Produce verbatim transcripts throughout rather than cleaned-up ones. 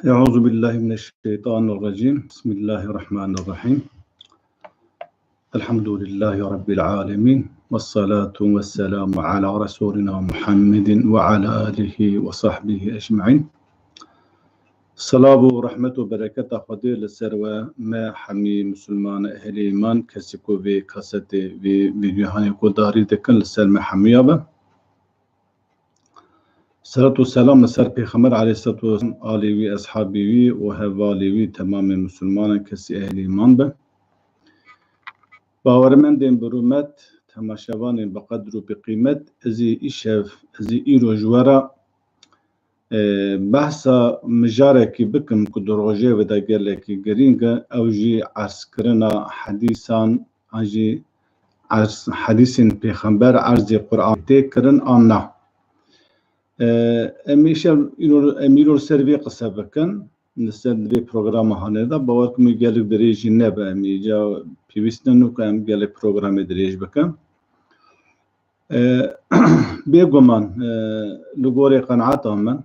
أعوذ بالله من الشيطان الرجيم. بسم الله الرحمن الرحيم. الحمد لله رب العالمين. والصلاة والسلام على رسولنا محمد وعلى آله وصحبه أجمعين. Silav û rehmet û bereketa Xwedê li ser we, me hemî misilman, ehlê îman, kesî ku vê kasetê, vê vîdyohanê guhdarî dikin, li ser me hemiya be. Selat û selam li ser Pêxember aleyhisselatu vesselam, alî wî, eshabî wî û hevalê wî, temamê misilmanan, kesî ehlê îman be. Bawermendên bi rûmet, temaşevanên bi qedr û bi qîmet, ez ê îşev, ez ê îro ji we re, e, behsa mijarekî bikim ku di rojevê de gelekî girîng e, ew jî erzkirina hedîsan an jî erz, hedîsên Pêxember erzê Qur'an tê kirin an na. E, em îşev îro, em îro li ser vê qise bikin, li ser vê programa hanê de, bawer kim gelek dirêj jî nebe, em îca pêwîst nîne ku em gelek programê dirêj bikin. E, bêguman, e, li gorî qenaeta min,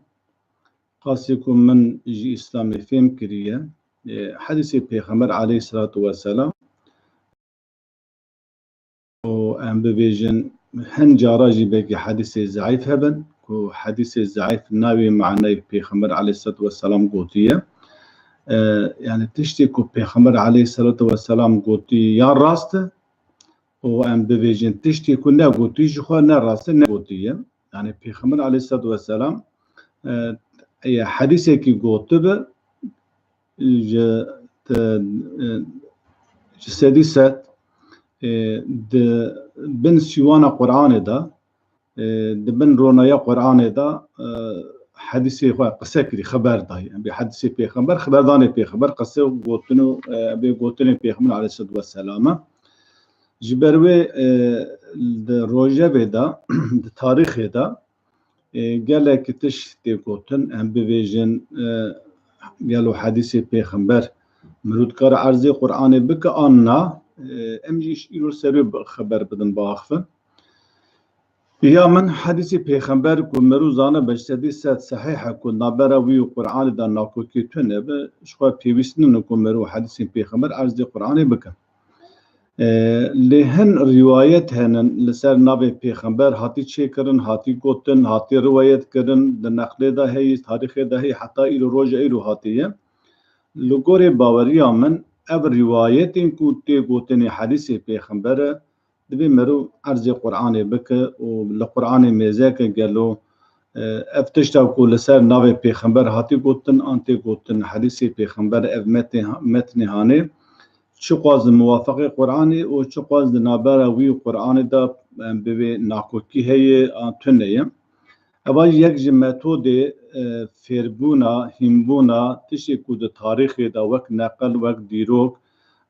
qasî ku min ji Îslamê fêm kiriye, e, hedîsê Pêxember aleyhisselatu vesselam, û em bibêjin, hin cara jî belkî hedîsê zeîf hebin, ku hedîsê zeîf navê manayê Pêxember aleyhisselatu vesselam gotiye. E, yani tiştê ku Pêxember aleyhisselatu vesselam gotiye ya rast e, û em bibêjin tiştê ku negotî ji xwe ne rast e, negotiye. Yani Pêxember aleyhisselatu vesselam, e, e, hedîsekî gotibe, ji, te, e, ji sedî sed, e, di bin sîwana Qur'anê de, e, di bin ronaya Qur'anê de, e, hedîsê xwe qise kirî, xeber dayî. Em bê hedîsê Pêxember, xeberdanê Pêxember, qise û gotin û, e, em bê gotinê Pêxember aleyhisselatu vesselam e. Ji ber wê, e, di rojevê de, di tarîxê de, e, gelek tişt tê gotin, em bibêjin, e, gelo hedîsê Pêxember mirov dikare erzê Qur'anê bike an na, e, em jî îro ser wê bi-, xeber bidin, biaxivin. Ya min hedîsê Pêxember ku mirov zane be ji sedî sed sehîh e ku navbera wî û Qur'anê de nakokî tune be, ji xwe pêwîst nîne ku mirov hedîsên Pêxember erzê Qur'anê bike. E, lê hin rîwayet henin li ser navê Pêxember hatî çêkirin, hatî gotin, hatî rîwayet kirin, di neqlê de heyî, tarîxê de heyî, heta îro roja îro hatiye. Li gorê baweriya min ev rîwayetên ku tê gotinê hedîsê Pêxember e, divê meriv erzê Qur'anê bike û li Qur'anê mêze ke gelo, e, ev tişta ku li ser navê Pêxember hatî gotin an tê gotin hedîsê Pêxember, ev metê-, metnê hanê, çiqas di muwafeqê Qur'anê û çiqas di navbera wî û Qur'anê de, em bivê nakokî heye an tune ye. Eva jî yek ji metodê, e, fêrbûna, hînbûna tiştê ku di tarîxê de wek neqil, wek dîrok,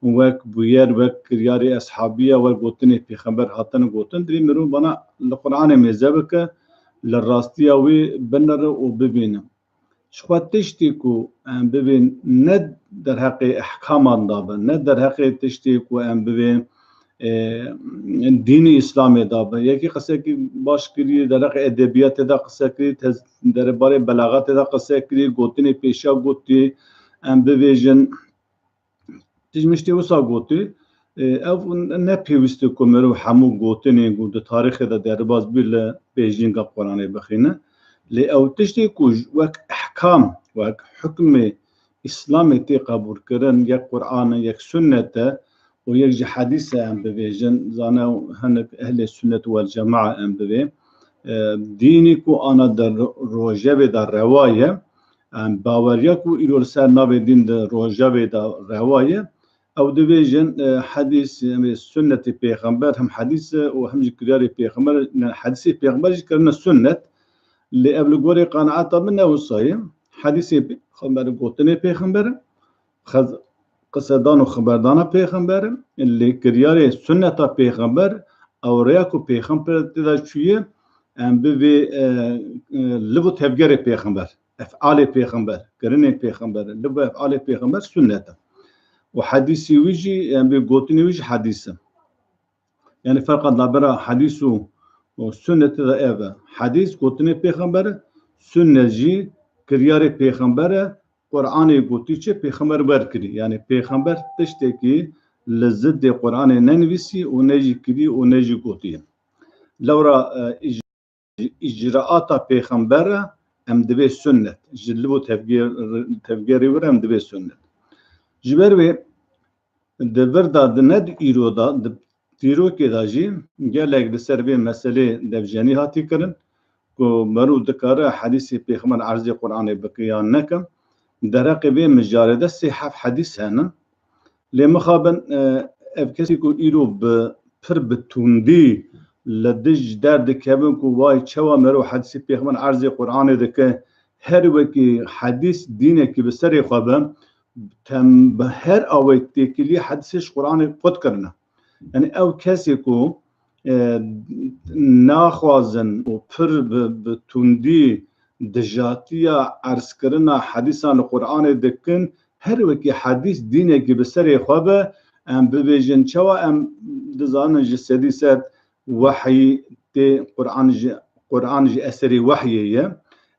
wek bûyer, wek kiryarê eshabiya, wek gotinê pêxember hatine gotin, divê mirov vana li Qur'anê mêze bike, li rastiya wî binire û bibîne. Ji xwe tiştê ku em bibên ne derheqê ehkaman de be, ne derheqê tiştê ku em bibên, e, dînê Îslamê de be. Yekî qesekî baş kirî, derheqê edebiyatê de qise kirî, tez-, derbarê belaxetê de qise kirî, gotinê pêşiya gotî, em bibêjin, tişt miştê wisa gotî, e, ev ne pêwîst e ku mirov hemû gotinên ku di tarîxê de derbas bû li pêşînga Quranê bixîne. Lê ew tiştê ku ji, wek ehkam, wek hukmê Îslamê tê qebûlkirin, yek Quran e, yek sunnet e û yek jî hedîs e em bibêjin, zane hinek ehlê sunnet wel cemae em bivê. E, dînî ku ana di ro-, rojevê de rewa ye, em baweriya ku îro li ser navê dîn di rojevê de rewa ye, ew dibêjin, e, hedîs, em ê sunnetê pêxember, hem hedîs e û hem jî kiryarê pêxember, ne, hedîsê pêxember jî kirine sunnet. Lê ev li gorî qenaeta min ne wisa ye. Hedîsê pêxember gotinê pêxember e. Xez-, qisedan û xeberdana pêxember e. Lê kiryarê sunneta pêxember, ew rêya ku pêxember tê de çûye, em bivê, e, e, liv û tevgerê pêxember. Ef'alê pêxember, kirinê pêxember, li bo ef'alê pêxember sunnet e. Û hedîsê wî jî, em bê gotinê wî jî hedîs e. Yani ferqa navbera hedîs û, û sunnetê de ev e. Hedîs gotinê pêxember e, sunnet jî kiryarê pêxember e, Qur'anê gotî çi pêxember wer kirî. Yanî pêxember tiştekî li ziddê Qur'anê nenivîsî û ne jî kirî û ne jî gotî. Lewra, e, îc-, îcraata pêxember re em divê sunnet. Ji li bo tevgê-, tevgerê wir em divê sunnet. Ji ber wê di vir de di ne di îro de, di dîrokê de jî gelek li ser vê meselê devjenî hatî kirin ku merû dikare hedîsê pêxember erzê Qur'anê bike yan neke. Derheqê vê mijarê de sê heft hedîs hene. Lê mixabin, e, ev kesî ku îro bi pir bi tundî li dij derdikevin ku way çawa mero hedîsê pêxember erzê Qur'anê dike, her wekî hedîs dînekî bi serê xwe be, tem bi her awayî têkilî hedîsê ji Qur'anê qut kirine. Yanî ew kesê ku, e, naxwazin û pir bi, bi tundî dijatiya erzkirina hedîsan li Qur'anê dikin, her wekî hedîs dînekî bi serê xwe be, em bibêjin çawa em dizanin ji sedî sed wehyî tê Qur'an ji, Qur'an ji eserê wehyê ye.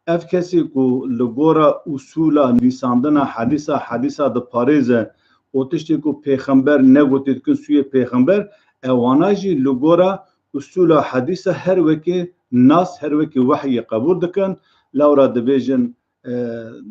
Ev kesê ku li gora usûla nivîsandina hedîsa, hedîsa diparêze û tiştê ku pêxember negotî dikin sûyê pêxember, ewana jî li gora usûla hedîsa her wekî nas, her wekî wehyê qebûl dikin. Lewra dibêjin, e,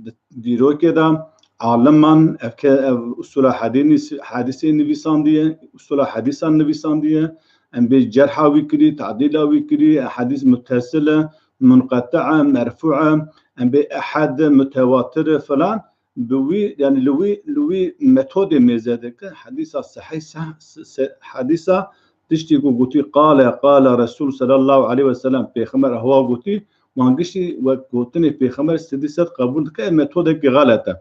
di dîrokê de aliman ev ke-, ev usûla hedî-, hedîsê nivîsandiye, usûla hedîsan nivîsandiye, em bê cerha wî kirî, tadîla wî kirî, hedîs mutesil e, munqeti e, merfû e, em bê ehed, mutewatir e filan, bi wî, yanî li wî, li wî metodê mêze dike, hedîsa sehîh, seh-, se-, se-, hedîsa tiştî ku gotî, "Qale, qale Resul sallallahu aleyhi ve sellem", Pêxember ehwa gotî, wan giştî wek gotinê Pêxember sedî sed qebûl dike, ev metodekî xelet e.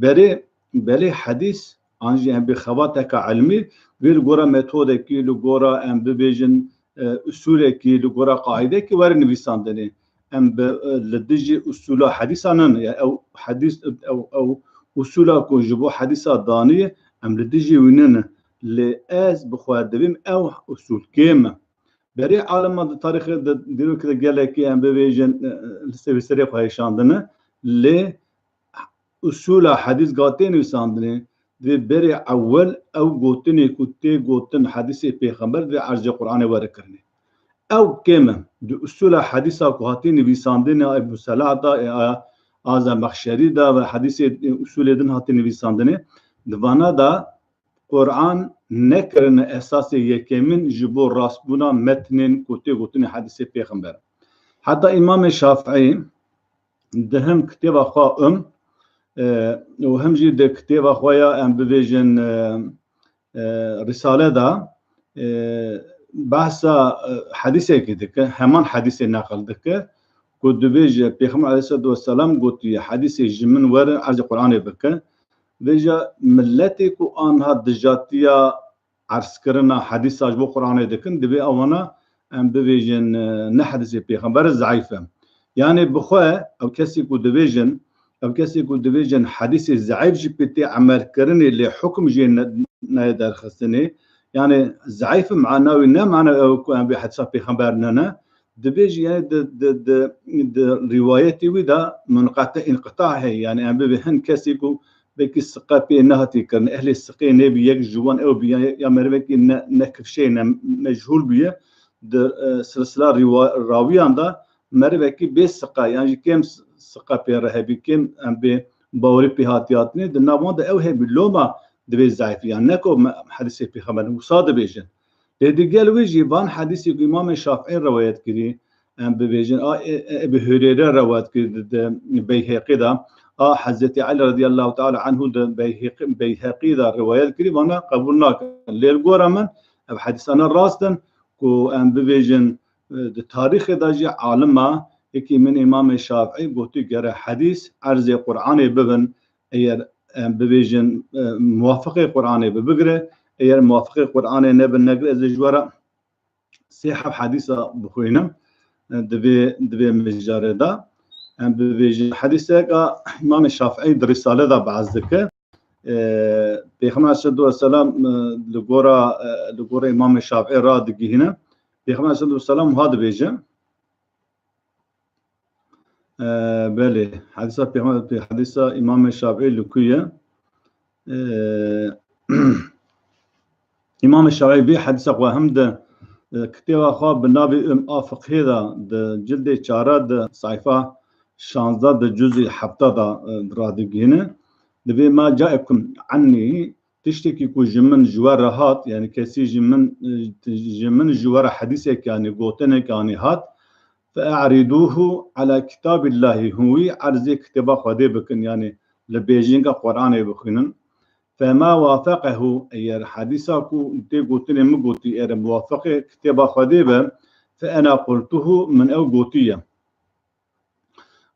Berê, belê hedîs, an jî em bê xebateke ilmî, vê li gora metodekî, li gora em bibêjin, e, usulekî, li gora qaîdekî were nivîsandinê. Em bi, e, li dijî usula hedîsa nin. Ya ew hedîs, ew, ew usula ku ji bo hedîsa danî, em li dijî wî nin. Lê ez bi xwe dibêm ew usul kêm e. Berê alema di tarîxê de, dîrokê de gelekî em bibêjin, e, li ser vî serê xwe hêşandine. Lê usula hedîs gatê nivîsandinê, divê berê ewil ew gotinê ku tê gotin hedîsê pêxember divê erzê Qur'anê were kirinê. Ew kêm e. Di usula hedîsa ku hatî nivîsandinê, a Ebu Selah da, e, a, a Zemexşerî da ve hedîsê, e, usulê din hatî nivîsandinê. Di vana da Qur'an nekirine esasê yekemîn ji bo rastbûna metnên ku tê gotinê hedîsê pêxember. Heta Îmamê Şafîî di hin kitêba xwe um, e, û him jî di kitêba xwe ya em bibêjin, e, e, Risale de, e, behsa, e, hedîsekê dike, heman hedîsê neqil dike, ku dibêje, Pêxember aleyhisselatu vesselam gotiye, hedîsê ji min were erzê Qur'anê bike. Vêca miletê ku anha dijatiya erzkirina hedîsa ji bo Qur'anê dikin, divê ewana em bibêjin, e, ne hedîsê pêxember e, zeîf e. Yanî bi xwe ew kesê ku dibêjin, ew kesê ku dibêjin hedîsê zeîf jî pê tê emelkirinê lê hukm jê ne-, neyê derxistinê, yanî zeîf e mana wî ne mana ew ku em bê hedîsa pêxember nene, dibêjî, yanî di, di, di, di rîwayetê wî de munqete înqita heye. Yanî em bibê hin kesê ku belkî siqe pê nehatî kirin, ehlê siqê nebî, yek ji wan ew bî, ya, ya merivekî ne, ne kifşeyê, ne mechûl bûye. Di, e, silsila rîwa-, rawiyan de merivekî bê siqe, yan jî kêm s-, siqe pê re hebî, kêm em bê bawerî pê hatî hatinê, di nav wan de ew hebî. Loma divê zeîf, yan ne ku me hedîsê pêxember wisa dibêjin. Lê digel wê jî van hedîsê ku Îmamê Şafîî rewayet kirî, em bibêjin, a, e, e, Ebî Hureyre rewayet kirî di, di Beyheqî de, a Hezretî Elî radîyallahu teala anhu di Beyheqî, Beyheqî de rewayet kirî, vana qebûl nakin. Lê li gora min ev hedîsane rast in ku em bibêjin, e, di tarîxê de jî alima yekî min Îmamê Şafîî gotî gere hedîs erzê Qur'anê bibin, eger em bibêjin, e, muwafiqê Qur'anê bi bigire, eger muwafiqê Qur'anê nebin negire, ez ê ji we re sê heft hedîsa bixwînim, e, di vê, di vê mijarê de. Em bibêjin hedîseka Îmamê Şafîî di Risale de behs dike. E, Pêxember aleyhisselatu vesselam, e, li gora, e, li gora Îmamê Şafîî radigihîne. Pêxember aleyhisselatu vesselam ha dibêje, E, belê, hedîsa Pêxember, hedîsa Îmamê Şafîî li ku ye? E, Îmamê Şafîî vê hedîsa xwe hem di, e, kitêba xwe bi navê Um'a Fiqhê de di cildê çara di sayfa şanzde di cuzî hefta de, e, radigihîne. Divê ma caekum annî, tiştekî ku ji min ji we re hat, yani kesî ji min, e, ji min ji we re hedîsek, yani gotinek, yani hat, fe e'rîdûhu ala kitabîllahî, hûn wî erzê kitêba Xwedê bikin, yani li bêjinga Qur'anê bixwînin. Fema wafeqehu, eger hedîsa ku tê gotinê min gotî, ere muwafeqê kitêba Xwedê be, fe ena qultuhu, min ew gotiye.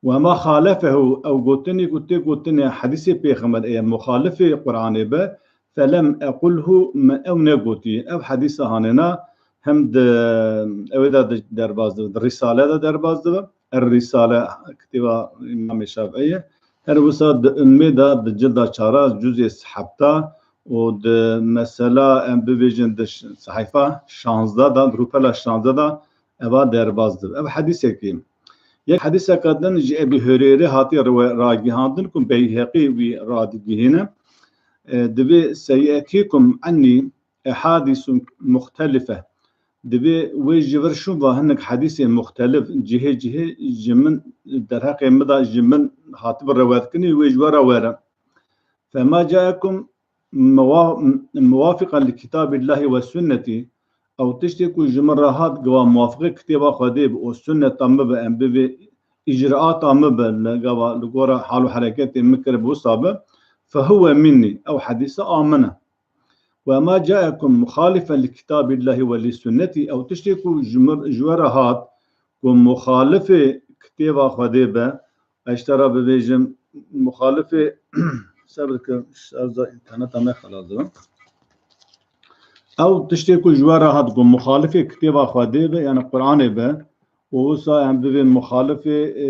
Wema xalefehu, ew gotinê ku tê gotinê hedîsê pêxember ê muxalifê Qur'anê be, felem equlhu, min ew negotiye. Ev hedîsa hanêna hem di, ew ê de di-, derbaz dibe, di Rîsale de derbaz dibe. Er Rîsale kitêba Îmamê Şafîî ye. Her wisa di Ummê de di cilda çara, cuzê hefta û di mesela, em bibêjin, di ş-, sehîfa şanzde de, di rûpela şanzde de eva derbaz dibe. Ev hedîsekî. Yek hedîseka din ji Ebî Hureyre hatiye rewe-, ragihandin ku Beyheqî wî radigihîne. E, divê seyetîkum ennî ehadîsun muxtelife. Divê wê ji vir şûn va hinek hedîsê muxtelif cihê cihê ji min derheqê min de ji min hatibi rewetkinî wê ji we re were. Fema caekum muwa-, muwafiqan li kitabîllahî we sunnetî, ew tiştê ku ji min re hat giva muwafiqê kitêba Xwedê bi û sunneta min bi, em bivê îcraata min bi, li gava, li gora hal û hereketê min kiribe wisa bi, fehuwe minnî, ew hedîsa a min e. Wema caekum muxalifen li kitabîllahî we li sunnetî, ew tiştê ku ji min, ji we re hat, ku muxalifê kitêba Xwedê be, ez ji te re bibêjim, muxalifê, sebir ke, ez de înterneta me xelas dibe. Ew tiştê ku ji we re hat, ku muxalifê kitêba Xwedê be, yani Qur'anê be, û wisa em bibê muxalifê, e,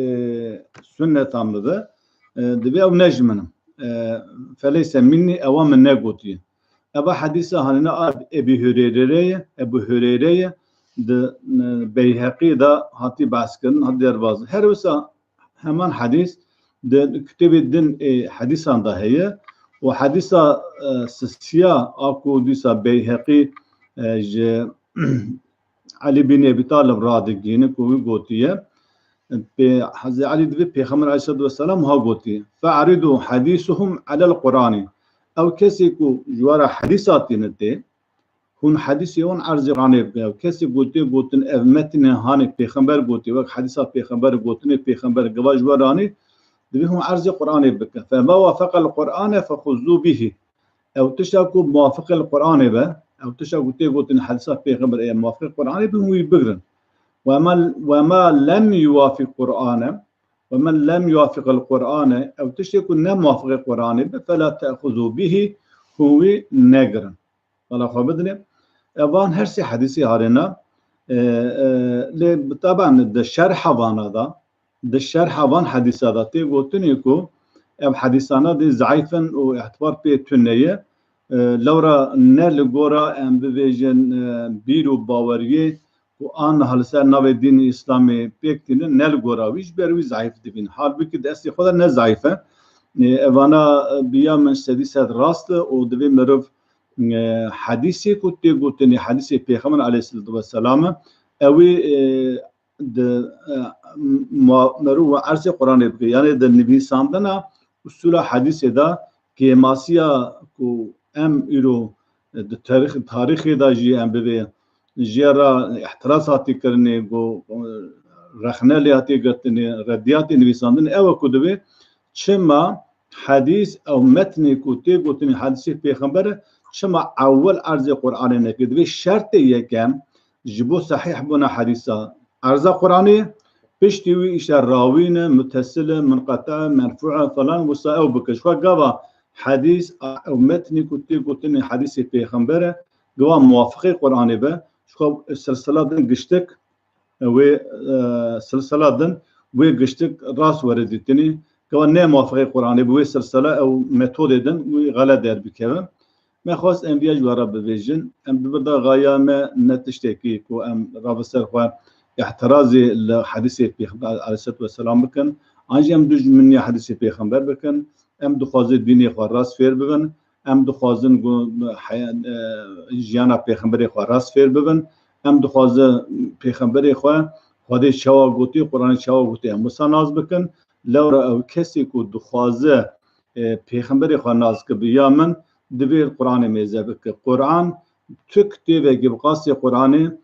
sunneta min be, e, divê ew ne ji min in. E, feleyse minnî, ewa min negotiye. Eva hedîsa hanîna a Ebî Hureyre ye, Ebû Hureyre ye, di, e, Beyheqî de hatî behs kirin, hatî derbaz. Her wisa heman hedîs di kitêbê din ê hedîsan de heye û hedîsa, e, sisiya a ku dîsa Beyheqî, e, ji Elî bin Ebî Talib radigihîne ku wî gotiye, pê-, Hezrê Elî divê Pêxember aleyhissalatu vesselam ha gotiye, "Fe'ridu hadîsuhum alel Qur'anî." Ew kesê ku ji we re hedîsa tîne tê, hûn hedîsê wan erzê Qur'anê bikin. Ew kesê ku tê gotin ev metnê hanê Pêxember gotiye, wek hedîsa Pêxember, gotinê Pêxember giva ji we re anî, divê hûn erzê Qur'anê bikin. "Fema wafeqel Qur'ane fexuzû bihî." Ew tişta ku muwafiqê li Qur'anê be, ew tişta ku tê gotin hedîsa Pêxember ê muwafiqê Qur'anê be, hûn wî bigrin. Wema, wema lem yuwafiq Qur'ane, wemen lem yuwafiqil Qur'ane, ew tiştê ku ne muwafiqê Qur'anê be, fela te'xuzû bihî, hûn wî negirin. Bala xwe bidinê. Evan her sê hedîsê harêna, e, e, lê bi taban di şerha vana da, di şerha van hedîsa de tê gotinê ku ev hedîsana dê zeîf in û îtibar pê tune ye. E, lewra ne li gora em bibêjin, e, bîr û baweriyê ku aniha li ser navê dînê Îslamê pêk tînin, ne li gora wî, ji ber wî zeîf dibîn. Halbûkî di eslê xwe de ne zeîf e. E, evana, e, bi ya min sedî sed rast e û divê meriv, e, hedîsê ku tê gotinê, hedîsê Pêxember aleyhisselatu vesselam e, ew ê, e, di, e, ma-, meriv û erzê Qur'anê bike. Yanê di nivîsandina usûla hedîsê de kêmasiya ku em îro, e, di tarîx-, tarîxê de jî em bivê ji ya re îhtiraz hatî kirinê, ku, e, rexne lê hatî girtinê, rediyatê nivîsandinê, ew e ku divê çima hedîs ew metnê ku tê gotinê hedîsê Pêxember e, çima ewil erzê Qur'anê neke? Divê şertê yekem ji bo sehîh bûna hedîsa erza Qur'anê, piştî wî îşte rawî ne, mutesil e, munqete, merfû e falan, wisa ew bike. Ji xwe gava hedîs ew metnê ku tê gotinê hedîsê Pêxember e, gava muwafiqê Qur'anê be, ji xwe silsila din giştik, wê, e, silsila din wê giştik rast were dîtinî. Gava ne muwafiqê Qur'anê bi wê silsila ew metodê din wî xelet derbikeve. Me xwest em viya ji we re bibêjin. Em bi vir de xaya me ne tiştekî ku em rabe ser xwe îtirazê li hedîsê Pêxember aleyhisselatu vesselam bikin, an jî em dijminiya hedîsê Pêxember bikin, em dixwazin dînê xwe rast fêr bibin, em dixwazin ku heya-, e, jiyana Pêxemberê xwe rast fêr bibin, em dixwazin Pêxemberê xwe Xwedê çawa gotî, Quranê çawa gotî, em wisa nas bikin. Lewra ew kesê ku dixwaze, e, Pêxemberê xwe nas ke bi ya min, divê Quranê mêze bike. Quran tu kitêbekî bi qasê Quranê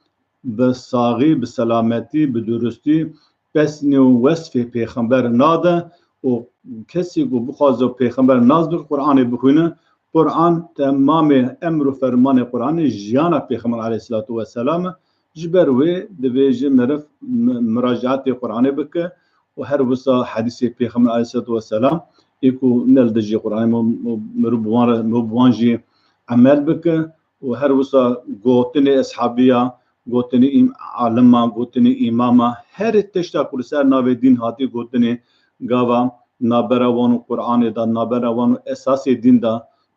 bi saxî, bi selametî, bi durustî pesnê û wesfê Pêxember nade û kesê ku bixwaze Pêxember nas bike, Quranê bixwîne. Quran temamê emr û fermanê Quranê jiyana Pêxember aleyhisselatu vesselam e. Ji ber wê divê ji meriv mi-, miracaetê Quranê bike û her wisa hedîsê Pêxember aleyhisselatu vesselam ê ku ne li dijî Quranê, meriv bi wan re, meriv bi wan jî emel bike û her wisa gotinê eshabiya, gotinê êm-, alima, gotinê îmama, her tişta ku li ser navê dîn hatî gotinê, gava nabera wan û Quranê de, nabera wan û esasê dîn de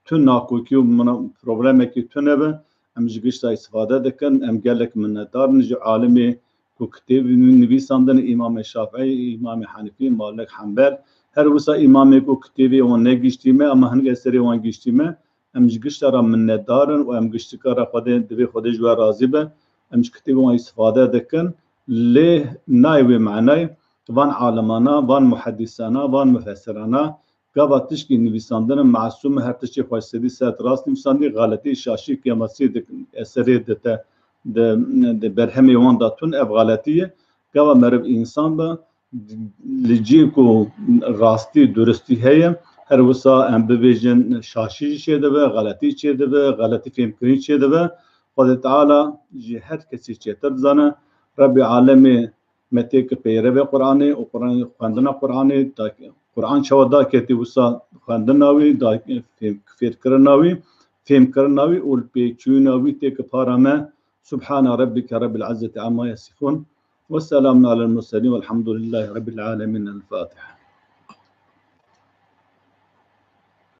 tu nakokî û muna-, problemekî tune be, em ji gişta îstifade dikin. Em gelek minnetdar in ji alimê ku kitêb nivîsandin, Îmamê Şafî, Îmamê Henîfî, Malik, Hembel. Her wisa îmamê ku kitêbê wan negihiştî me, ama hinek eserê wan gihiştî me, em ji gişta re minnetdar in û em giştika re Xwedê, divê Xwedê ji we razî be. Em ji kitêbê wan îstifade dikin. Lê nayê wê manayê van alimana, van muhedîsana, van mufessirana, gava tişkî nivîsandin in, mesûm e, her tiştê xwe ji sedî sed rast nivîsandî, xeletî şaşî kêmasî di eserê di te, di, di berhemê wan de tune, ev xeletî ye. Gava meriv însan be, li cihê ku rastî, durustî heye, her wisa em bibêjin şaşî jî çêdibe, xeletî çêdibe, xeletî fêmkirin çêdibe. Xwedê Teala ji her kesî çêtir dizane. Rebbê alemê me têke peyrevê Quranê û Quran, xwendina Quranê, da, Quran çawa daketî wisa xwendina wî, da, fêm, fêrkirina wî, fêmkirina wî û li pêçûyîna wî têke para me. Subhana Rabbike Rabbil Izzeti Amma Yasifun. Ve selamun alel murselin velhamdülillahi Rabbil Alemin. El Fatiha.